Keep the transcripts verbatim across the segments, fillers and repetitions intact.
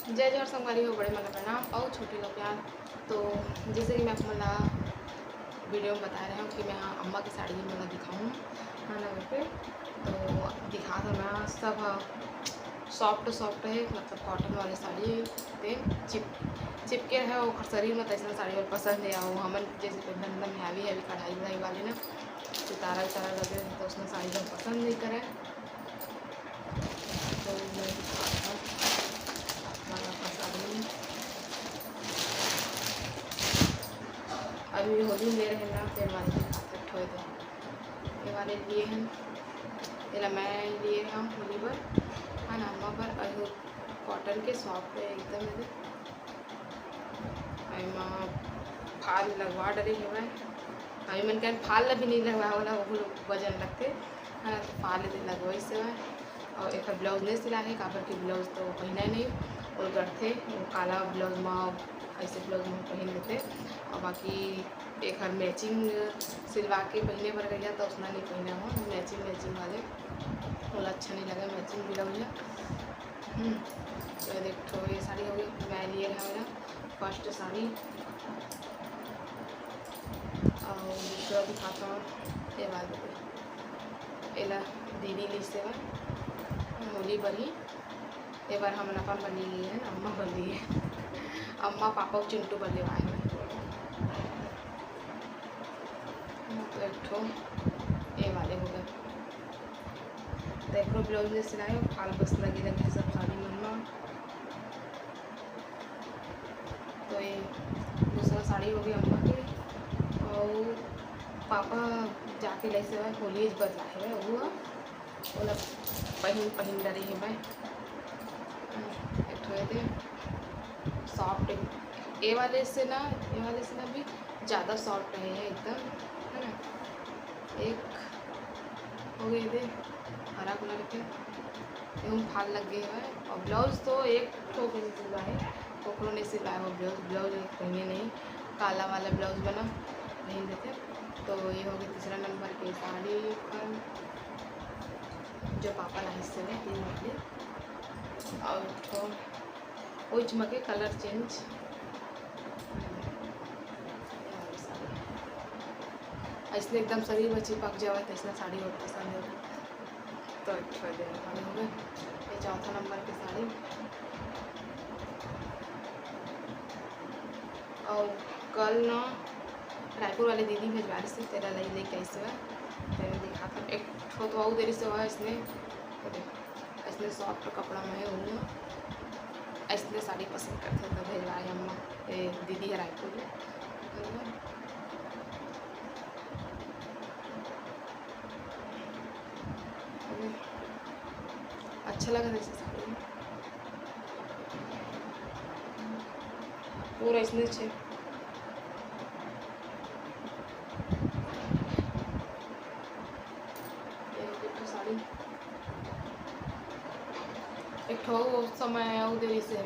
जय जोहार संगवारी हो, बड़े मन ला प्रणाम अउ छोटे ला प्यार। तो जैसे कि मैं आप मन ला वीडियो में बताए रहे हूँ कि मैं हाँ अम्मा के साड़ी मन ला दिखाऊँ, है ना, वैसे तो दिखा था मैं सब। हाँ, सॉफ्ट सॉफ्ट है, मतलब कॉटन वाले साड़ी है, ते चिप चिपके है, ओकर शरीर में तैसन साड़ी और पसंद है। और हमन जैसे एकदम एकदम हैवी हैवी कढ़ाई वढ़ाई वाले ना, सितारा उतारा लगे, तो उसमें साड़ी जो पसंद नहीं करे। तो मैं दिखाता हूँ आप मन ला पसंद नहीं। अभी होली ले रहे ना, ते वाले दिखाते ठोए दे। ये वाले लिए हैं, एला मैं लिए हम होली बर, है ना, अम्मा बर। और कॉटन के सॉफ्ट है एकदम, एदे। एमा फाल लगवा डरे हवय। अभी मन के फाल ला भी नहीं लगवा वाला, वो लोग वजन लगते, है ना, तो फाल एदे लगवाइस हवय। और एकर ब्लाउज नहीं सिला है, काबर के ब्लाउज तो पहिना नहीं, और गढ़ते वो काला ब्लाउज में, ऐसे ब्लाउज में पहिन लेते। और बाकी एकर मैचिंग सिलवा के पहिने बर गया, तो उसना नहीं पहिना हो, मैचिंग मैचिंग वाले, ओला अच्छा नहीं लगे मैचिंग ब्लाउज है। हम्म, तो ये देखो, ये साड़ी हो गई, मैं लिए है मेरा फर्स्ट साड़ी। और दूसरा दिखाता हूँ, ये वाला, एला दीदी ली से होली बर ही। ये बार हमन अपन बर नहीं लिए है ना, अम्मा बर लिए। अम्मा, पापा और चिंटू बर लेवाए हैं। तो एक ठो ये वाले हो गए। तो एक ठो ब्लाउज में सिलाई और फाल बस लगे लगे सब साड़ी मन में। तो ये दूसरा साड़ी हो गई अम्मा की। और पापा जाके ले से होली बदला है वो, ओला पहिन पहिन डरे हे मैं। एक ठो एदे सॉफ्ट, ये वाले से ना, ये वाले से ना भी ज़्यादा सॉफ्ट है एकदम, है ना। एक हो गई एदे हरा कलर के, एहू फाल लग गए है। और ब्लाउज तो एक ठो भी नहीं सिलवा है, ओकरो नहीं सिलवा है वो ब्लाउज। ब्लाउज एक पहिने नहीं, काला वाला ब्लाउज बना पहिन देते। तो ये हो गई तीसरा नंबर के साड़ी पर, जो पापा लाइस से तीन वाली। और एक ठो वही चुमा के कलर चेंज। ऐसने एकदम शरीर में चिपक जावे, तो ऐसा साड़ी और पसंद है। तो एक ठो देने वाले हो गए। ये चौथा नंबर की साड़ी। और कल ना रायपुर वाले दीदी भेजवा रही थी, तेरा लाई लेके आई से, तेरे दिखा था। एक ठो तो और देरी से हुआ इसने, तो देख, इसने सॉफ्ट कपड़ा में है वो, इसने साड़ी पसंद करते तो भेजवाए अम्मा, ए, दीदी है रायपुर में। अच्छा लगा था इसे साड़ी में। पूरा इसने छे। ये देखो साड़ी। एक ठो उस समय आऊ देरी से है।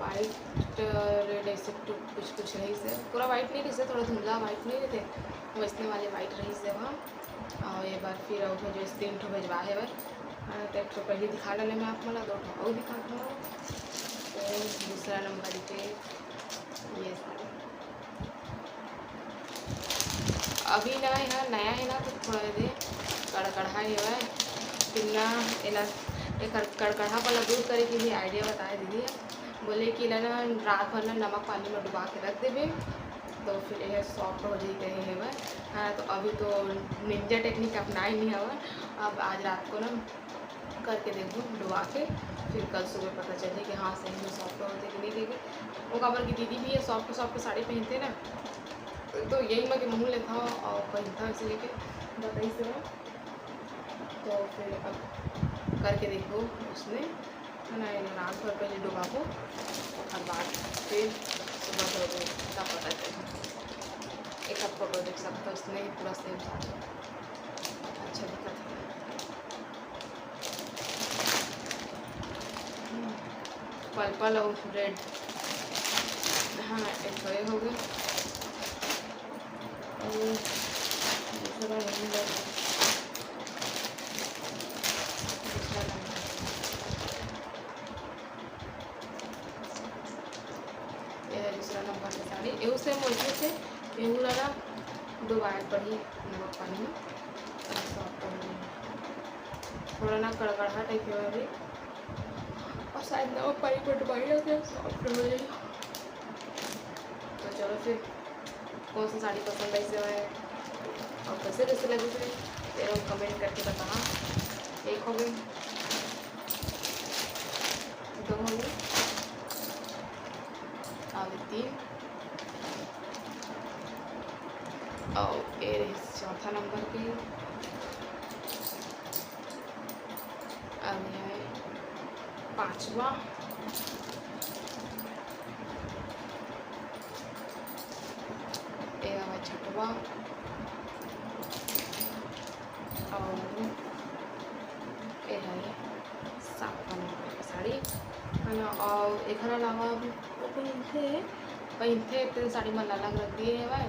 वाइट रेड ऐसे टू कुछ कुछ रही से, पूरा वाइट नहीं रही से, थोड़ा धुंधला वाइट नहीं रहते, वैसने वाले वाइट रही से वहाँ। और ये बार फिर और भेजो, तीन ठो भेजवा है भाई। हाँ, तो एक ठो पहले दिखा डाले मैं आप मला, दो ठो और दिखा दूँ। तो दूसरा नंबर के ये साड़ी। अभी ना, यहाँ नया है ना, तो थोड़ा दे कड़कड़हा हेवय। फिर ना, एला, एकर कड़कड़हा वाला दूर करे के भी आइडिया बताए दीदी। बोले कि एला ना, रात भर ना नमक पानी में डुबा के रख देबे, तो फिर यह सॉफ्ट हो जाई कहे हेवय। हाँ, तो अभी तो निंजा टेक्निक अपनाए नहीं हवय। अब आज रात को ना करके देखबो डुबा के, फिर कल सुबह पता चलही कि हाँ, सही में सॉफ्ट होथे कि नहीं। क्योंकि वो काबर की दीदी भी ये सॉफ्ट सॉफ्ट साड़ी पहनथे ना, तो यही मैं के मुँह लेथा और पहनथा, इसीलिए के बताई से। तो फिर अब करके देखबो उसने, है ना, ये रात भर पहले डुबाबो, ओकर बाद फिर सुबह धोबो, तब पता चलही। एक आध फोटो देख सकथो, उसने ही पूरा सेम साड़ी अच्छा दिखत है। पर्पल और रेड। हाँ, एक तो ये हो गया। और दूसरा रंग है, दूसरा रंग। एहू same वैसे से, एहू ला ना डुबाए पड़ही नमक पानी में। थोड़ा ना कड़कड़हा type के अभी, और शायद नमक पानी में डुबाई रहते हैं, soft हो जाए। तो चलो फिर, कौन सा साड़ी पसंद आई से है और कैसे कैसे लगी से, तेरा comment करके बताना। एक हो गई, दो हो गई, और तीन, और ये रही चौथा नंबर की। अब ये है पाँचवा, ये है छठवा, और ये है सातवां नंबर की साड़ी, है ना। और एकर अलावा भी वो पहिनथे, पहिनथे, तेन साड़ी मन ला अलग रख दिए हवय,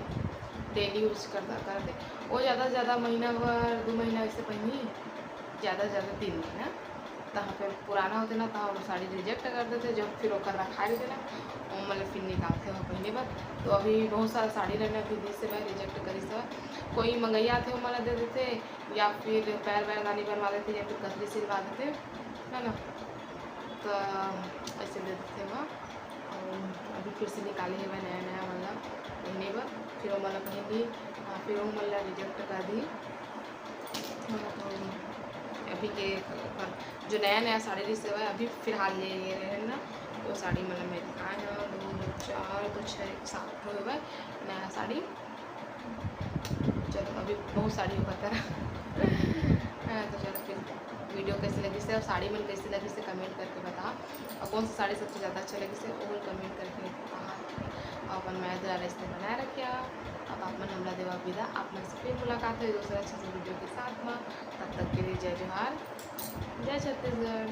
daily use करता करते। वो ज़्यादा से ज़्यादा महीना भर, दू महीना ऐसे पहिनी, ज़्यादा से ज़्यादा तीन महीना। तहाँ पे पुराना होथे ना, तहाँ वो साड़ी reject कर देथे, जब फिर ओकर रखा रहिथे ना, वो मतलब फिर निकालथे वो पहिने बर। तो अभी बहुत सारा साड़ी रहना अभी दिस से भाई reject करिस हवय। कोई मंगैया आथे, ओमन ला दे देथे, या फिर पैर वैर दानी बनवा देथे, या फिर कथरी सिलवा देथे, है ना, तो ऐसे दे देथे वहाँ। और अभी फिर से निकाले हे वह नया नया वाला पहिने बर, फिर वो वाला पहिन ली, हाँ, फिर वो वाला reject कर दी। हाँ, तो अभी के जो नया नया साड़ी रिहिस हवय, अभी फिलहाल ले गे रहे ना, वो साड़ी मतलब मैं दिखाए हैं, दो, दो, चार, दो, छः, सात ठो हवय नया साड़ी। चलो, अभी बहुत साड़ी होकर हाँ, तो चलो फिर video कैसे लगिस हे और साड़ी मन कैसे लगिस हे comment करके बताओ, और कौन सा साड़ी सबसे ज़्यादा अच्छा लगिस हे वो comment करके बताओ। और अपन मया दुलार ऐसे बनाए रखिए। अब आप मन हमला देवा विदा, आप मन से फिर मुलाकात होही दूसरा अच्छा से video के साथ में। तब तक के लिए जय जोहार, जय छत्तीसगढ़।